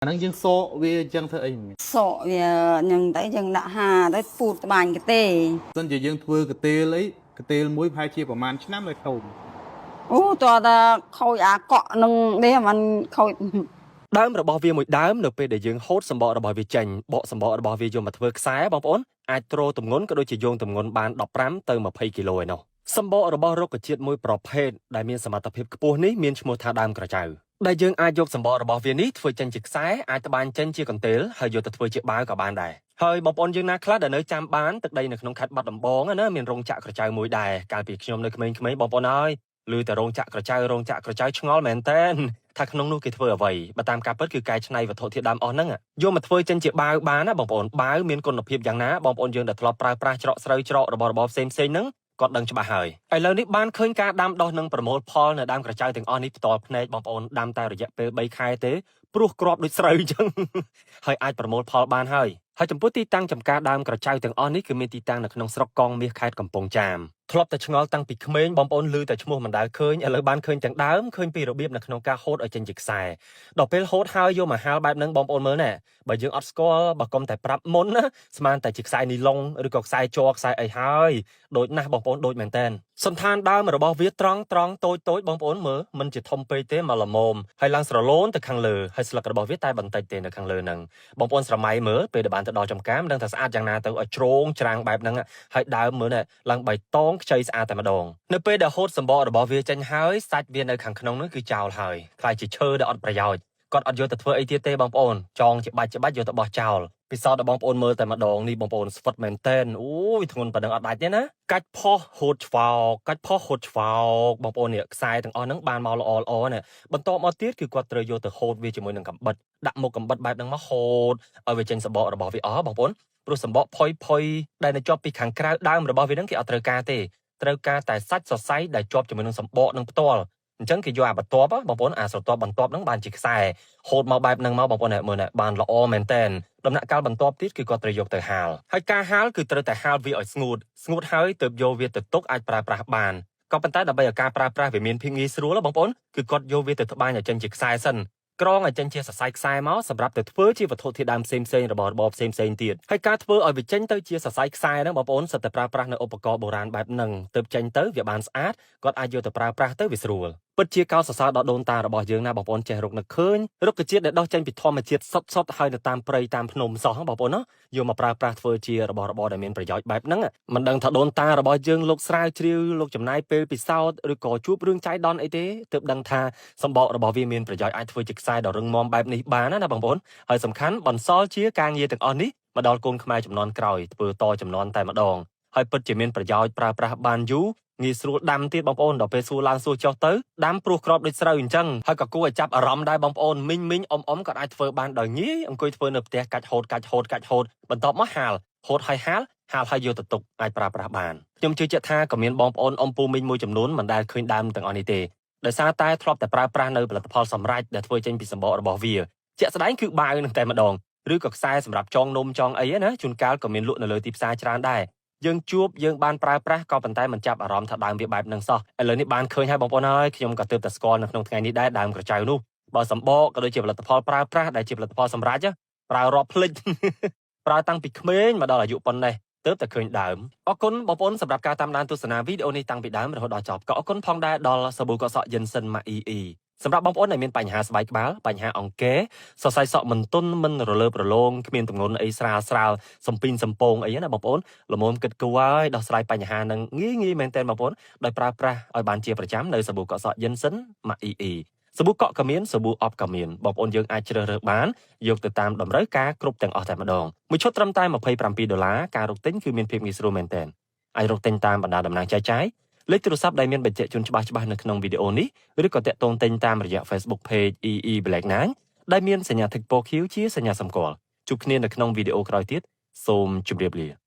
អាហ្នឹងយើងសកវាអញ្ចឹងធ្វើអីមិន សក់វាហ្នឹងទៅយើងដាក់ហាទៅពូតត្បាញកទេ សិនជាយើងធ្វើកាទេលអីកាទេលមួយប្រហែលជាប្រហែលឆ្នាំហើយធំ អូតើតាខូចអាកក់នឹងនេះมันខូច ដើមរបស់វាមួយដើមនៅពេលដែលយើងហូតសម្បករបស់វាចេញបកសម្បករបស់វាយកមកធ្វើខ្សែបងប្អូនអាចទ្រទម្ងន់ក៏ដូចជាយោងទម្ងន់បាន15ទៅ20គីឡូឯណោះសម្បករបស់រុក្ខជាតិមួយប្រភេទដែលមានសមត្ថភាពខ្ពស់នេះមានឈ្មោះថាដើមក្រចៅដែលយើងអាចយកសម្បករបស់វានេះធ្វើចេញជាខ្សែអាចត្បាញចេញជាកន្ទេលហើយយកទៅធ្វើជាបាវក៏បានដែរហើយបងប្អូនយើងណាខ្លះដែលនៅចាំបានទឹកដីនៅក្នុងខេត្តបាត់ដំបងណាមានរោងចក្រក្រចៅមួយដែរកាលពីខ្ញុំនៅក្មេងៗបងប្អូនអើយឮតែរោងចក្រក្រចៅរោងចក្រក្រចៅឆ្ងល់មែនតើ ថាក្នុងនោះគេធ្វើអ្វីបើតាមការពិតគឺកែច្នៃវត្ថុធាតុដើមអស់ហ្នឹងយកមកធ្វើចេញជាបាវបានណាបងប្អូនបាវមានគុណភាពយ៉ាងណាបងប្អូនយើងដែលធ្លាប់ប្រើប្រាស់ច្រកស្រូវច្រករបស់របរផ្សេងៗហ្នឹងគាត់ដឹងច្បាស់ហើយឥឡូវនេះបានឃើញការដាំដុះនិងប្រមូលផលនៅដើមក្រចៅទាំងអស់នេះផ្ទាល់ភ្នែកបងប្អូនដាំតែរយៈពេល3ខែទេព្រោះគ្រាប់ដូចស្រូវអញ្ចឹង ហើយអាចប្រមូលផលបានហើយហើយចំពោះទីតាំងចំការដើមក្រចៅទាំងអស់នេះគឺមានទីតាំងនៅក្នុងស្រុកកងមាសខេត្តកំពង់ចាមធ្លាប់តែឆ្ងល់តាំងពីក្មេងបងប្អូនឮតែឈ្មោះមិនដែលឃើញឥឡូវបានឃើញទាំងដើមឃើញពីរបៀបនៅក្នុងការហូតឲ្យចេញជាខ្សែដល់ពេលហូតហើយយកមកហាលបែបហ្នឹងបងប្អូនមើលណែបើយើងអត់ស្គាល់បើកុំតែប្រាប់មុនណាស្មានតែជាខ្សែនីឡុងឬក៏ខ្សែជ័រខ្សែអីហើយដូចណាស់បងប្អូនដូចមែនតែនសន្តានដើមរបស់វាត្រង់ត្រង់តូចតូចបងប្អូនមើលមិនជាធំពេកទេមកល្មមហើយឡើងស្រឡូនទៅខាងលើហើយស្លឹករបស់វាតែបន្តិចទេនៅខាងលើហ្នឹងបងប្អូនស្រមៃមើលពេលដែលបានទៅដល់ចំការមិនដឹងថាស្អាតយ៉ាងណាទៅឲ្យជ្រងច្រាំងបែបហ្នឹងហើយដើមមើលណែឡើងបៃតងខ្ចីស្អាតតែម្ដងនៅពេលដែលហូតសម្បករបស់វាចេញហើយសាច់វានៅខាងក្នុងនោះគឺចោលហើយខ្លាយជាឈើដែលអត់ប្រយោជន៍គាត់អត់យកទៅធ្វើអីទៀតទេបងប្អូនចងជាបាច់ជាបាច់យកទៅបោះចោលពិសោធន៍ដល់បងប្អូនមើលតែម្ដងនេះបងប្អូនស្វិតមែនតែនអូយធ្ងន់ប៉ុណ្ណឹងអត់ដាច់ទេណាកាច់ផុសហូតឆ្វោកកាច់ផុសហូតឆ្វោកបងប្អូននេះខ្សែទាំងអស់ហ្នឹងបានមកល្អល្អនេះបន្ទាប់មកទៀតគឺគាត់ត្រូវយកទៅហូតវាជាមួយនឹងកំបិតដាក់មុខកំបិតបែបហ្នឹងមកហូតឲ្យវាចេញសម្បករបស់វាអស់បងប្អូនព្រោះសម្បកផុយផុយដែលនៅជាប់ពីខាងក្រៅដើមរបស់វាហ្នឹងគេអត់ត្រូវការទេត្រូវការតែសាច់សរសៃដែលជាប់ជាមួយនឹងសម្បកនឹងផ្ទាល់អញ្ចឹងគេយកអាបន្ទាប់បងប្អូនអាស្រទាប់បន្ទាប់ហ្នឹងបានជាខ្សែហូតមកបែបហ្នឹងមកបងប្អូនមើលណែបានល្អមែនតែនដំណាក់កាលបន្ទាប់ទៀតគឺគាត់ត្រូវយកទៅហាលហើយការហាលគឺត្រូវតែហាលវាឲ្យស្ងួតស្ងួតហើយទើបយកវាទៅទុកអាចប្រើប្រាស់បានក៏ប៉ុន្តែដើម្បីឲ្យការប្រើប្រាស់វាមានភាពងាយស្រួលបងប្អូនគឺគាត់យកវាទៅត្បាញឲ្យចេញជាខ្សែសិនក្រងឲ្យចេញជាសរសៃខ្សែមកសម្រាប់ទៅធ្វើជាវត្ថុធាតុដើមផ្សេងផ្សេងរបស់របរផ្សេងផ្សេងទៀតហើយការធ្វើឲ្យវាចេញទៅជាសរសៃខ្សែហ្នឹងបងប្អូនសិតតែប្រើប្រាស់នៅឧបករណ៍បុរាណបែបហ្នឹងទើបចេញទៅវាបានស្អាតគាត់អាចយកទៅប្រើប្រាស់ទៅវាស្រួលពិតជាកោតសរសើរដល់ដូនតារបស់យើងណាបងប្អូនចេះរកនឹកឃើញរុក្ខជាតិដែលដុះចេញពីធម្មជាតិសុទ្ធសុទ្ធហើយនៅតាមព្រៃតាមភ្នំសោះបងប្អូនណាយកមកប្រើប្រាស់ធ្វើជារបស់របរដែលមានប្រយោជន៍បែបហ្នឹងមិនដឹងថាដូនតារបស់យើងលោកស្រាវជ្រាវលោកចំណាយពេលពិសោធន៍ឬក៏ជួបរឿងចៃដន្យអីទេទើបដឹងថាសម្បករបស់វាមានប្រយោជន៍អាចធ្វើជាខ្សែដ៏រឹងមាំបែបនេះបានណាបងប្អូនហើយសំខាន់បន្សល់ជាការងារទាំងអស់នេះមកដល់កូនខ្មែរចំនួនក្រោយធ្វើតចំនួនតែម្ដងហើយពិតជាមានប្រយោជន៍ប្រើប្រាស់បានយូរងាយស្រួលដាំទៀតបងប្អូនដល់ពេលសួរឡើងសួរចុះទៅដាំព្រោះក្របដូចស្រូវអញ្ចឹងហើយក៏គួរឲ្យចាប់អារម្មណ៍ដែរបងប្អូនមីងមីងអ៊ំអ៊ំក៏អាចធ្វើបានដោយងាយអង្គុយធ្វើនៅផ្ទះកាច់ហូតកាច់ហូតកាច់ហូតបន្ទាប់មកហាលហូតហើយហាលហាលហើយយកទៅទុកអាចប្រើប្រាស់បានខ្ញុំជឿជាក់ថាក៏មានបងប្អូនអ៊ំពូមីងមួយចំនួនមិនដែលឃើញដើមទាំងអស់នេះទេដោយសារតែធ្លាប់តែប្រើប្រាស់នៅផលិតផលសម្រេចដែលធ្វើចេញពីសម្បករបស់វាជាក់ស្ដែងគឺបាវនឹងតែម្ដងឬក៏ខ្សែសម្រាប់ចងនំចងអីណាជួនកាលក៏មានលក់នៅលើទីផ្សារច្រើនដែរយើងជួបយើងបានប្រើប្រាស់ក៏ប៉ុន្តែមិនចាប់អារម្មណ៍ថាដើមវាបែបហ្នឹងសោះឥឡូវនេះបានឃើញហើយបងប្អូនហើយខ្ញុំក៏ទើបតែស្គាល់នៅក្នុងថ្ងៃនេះដែរដើមក្រចៅនោះបើសម្បកក៏ដូចជាផលិតផលប្រើប្រាស់ដែលជាផលិតផលសម្រេចប្រើរាប់ភ្លេច ប្រើតាំងពីក្មេងមកដល់អាយុប៉ុណ្ណេះទើបតែឃើញដើមអរគុណបងប្អូនសម្រាប់ការតាមដានទស្សនាវីដេអូនេះតាំងពីដើមរហូតដល់ចប់ក៏អរគុណផងដែរដល់សាប៊ូកក់សក់យិនសិនម៉ាអ៊ីអ៊ីសម្រាប់បងប្អូនដែលមានបញ្ហាស្បែកក្បាលបញ្ហាអង្គែសរសៃសក់មិនទន់មិនរលើបរលោងគ្មានទម្ងន់អីស្រាលស្រាលសំពីងសំពងអីណាបងប្អូនល្មមគិតគូរហើយដោះស្រាយបញ្ហានឹងងាយងាយមែនទែនបងប្អូនដោយប្រើប្រាស់ឲ្យបានជាប្រចាំនៅសាប៊ូកក់សក់យិនសិនម៉ាអ៊ីអ៊ីសាប៊ូកក់ក៏មានសាប៊ូអប់ក៏មានបងប្អូនយើងអាចជ្រើសរើសបានយកទៅតាមតម្រូវការគ្រប់ទាំងអស់តែម្ដងមួយឈុតត្រឹមតែ27ដុល្លារការរកទិញគឺមានភាពងាយស្រួលមែនទែនអាចរកទិញតាមបណ្ដាតំណាងចែកចាយលេខទូរស័ព្ទដែលមានបញ្ជាក់ជូនច្បាស់ច្បាស់នៅក្នុងវីដេអូនេះឬក៏តាក់ទងទិញតាមរយៈ Facebook Page EE Black 9ដែលមានសញ្ញា tick ពណ៌ខៀវជាសញ្ញាសម្គាល់ជួបគ្នានៅក្នុងវីដេអូក្រោយទៀតសូមជម្រាបលា។